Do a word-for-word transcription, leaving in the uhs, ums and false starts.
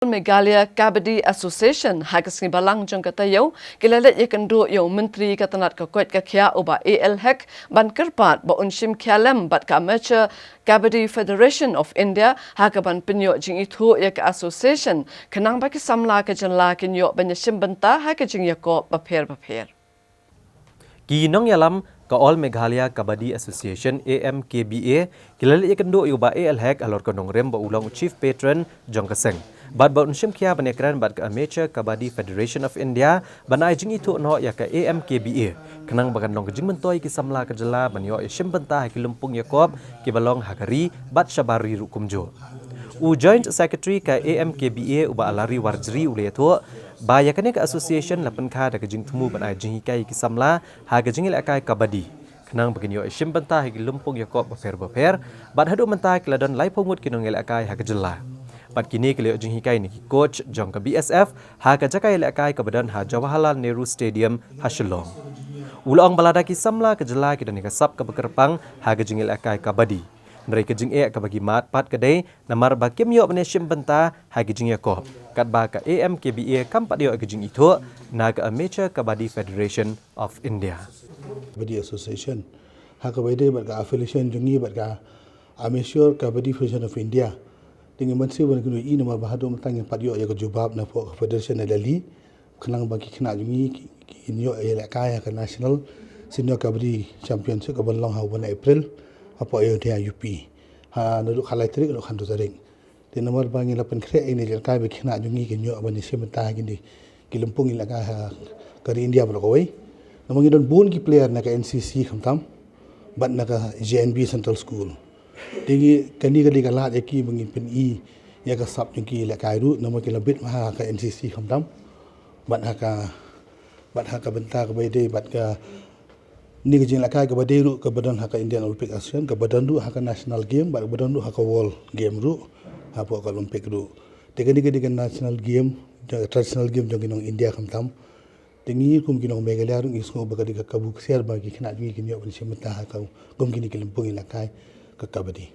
Meghalaya Kabaddi Association ha ka sngi Balang jong ka taïew ki la leit ïakynduh ïa u Myntri ka tnat ka koit ka khiah u Bah A L Hek ban kyrpad ba un shim khia lem bad ka Amateur Kabaddi Federation of India ha kaban pynïoh jingithuh ïa ka association khnang ba ki samla ka jylla kin ïoh ban ïashim bynta ha ka jingïakop bapher bapher. Ki nongïalam ka All Meghalaya Kabaddi Association, A M K B A, ki la leit ïakynduh ïa u Bah A L Hek halor ka nongrim ba u long u Chief Patron jong ka seng bad ba un shim khia ban ïakren bad ka Amateur Kabaddi Federation of India ban ai jingithuh noh ïa ka A M K B A khnang ba kan long ka jingmyntoi ki samla ka jylla ban ïoh ïashim bynta ha ki lympung ïakop kiba long ha ka ri bad shabar ri ruh kumjuh. U Joint Secretary ka A M K B A u Bah Alari Warjri u la ïathuh ba ïa kane ka association la pynkha da ka jingthmu ban ai jinghikai ïa ki samla ha ka jingïalehkai kabaddi khnang ba kin ïoh ïashim bynta ha ki lympung ïakop bapher bapher bad haduh mynta ki la don laiphew ngut ki nongïalehkai ha ka jylla. Bad kine ki la ïoh jinghikai na ki coach jong ka B S F ha ka jaka ïalehkai kaba don ha Jawaharlal Nehru Stadium ha Shillong. U la ong ba lada ki samla ka jylla ki don ïa ka sap kaba kyrpang ha ka jingïalehkai kabaddi, hynrei ka jingeh kaba ki mad pat ka dei namar ba kim ïoh ban ïashim bynta ha ki jingïakop, katba ka A M K B A kam pat ïoh ka jingithuh na ka Amateur Kabaddi Federation of India. Kabaddi Association ha kaba ïadei bad ka affiliation jong ngi bad ka Amateur Kabaddi Federation of India. Te ngi mynsiem ban kynnoh ïa i namar ba haduh mynta ngim pat ïoh ïa ka jubab na pdeng ka federation na Delhi khnang ba ki khynnah jong ngi ki, kin ïoh ïalehkai ha ka National Senior Kabaddi Championship kaban long ha u bnai April hapoh Ayodhya U P. Ha naduh khatlai tarik haduh khathynriew tarik. Te namar ba ngi la pynkhreh ïa kine ki jingïalehkai ba ki khynnah jong ngi kin ïoh ban ïashim bynta ha kine ki lympung ïalehkai ha ka ri India baroh kawei. Namar ngi don bun ki player na ka N C C khamtam bad na ka J N V Central School. Te ngi, kane ka dei ka lad ïa ki ba ngin pyni ïa ka sap jong ki ïalehkai ruh namar ki la bit ma ha ka N C C khamtam bad ha ka, bad ha ka bynta kaba ïadei bad kane ka jingïalehkai kaba dei ruh kaba don ha ka Indian Olympic Association, kaba don ruh ha ka National Game bad kaba don ruh ha ka World Game ruh, hapoh ka Olympic ruh. Te kane ka dei ka national game, traditional game jong ki nong India khamtam. Te ngi kum ki nong Meghalaya ruh ngi sngew ba ka dei ka kabu ksiar ba ki khynnah jong ngi kin ïoh ban shim bynta ha ka, kum kine ki lympung ïalehkai ka kabaddi.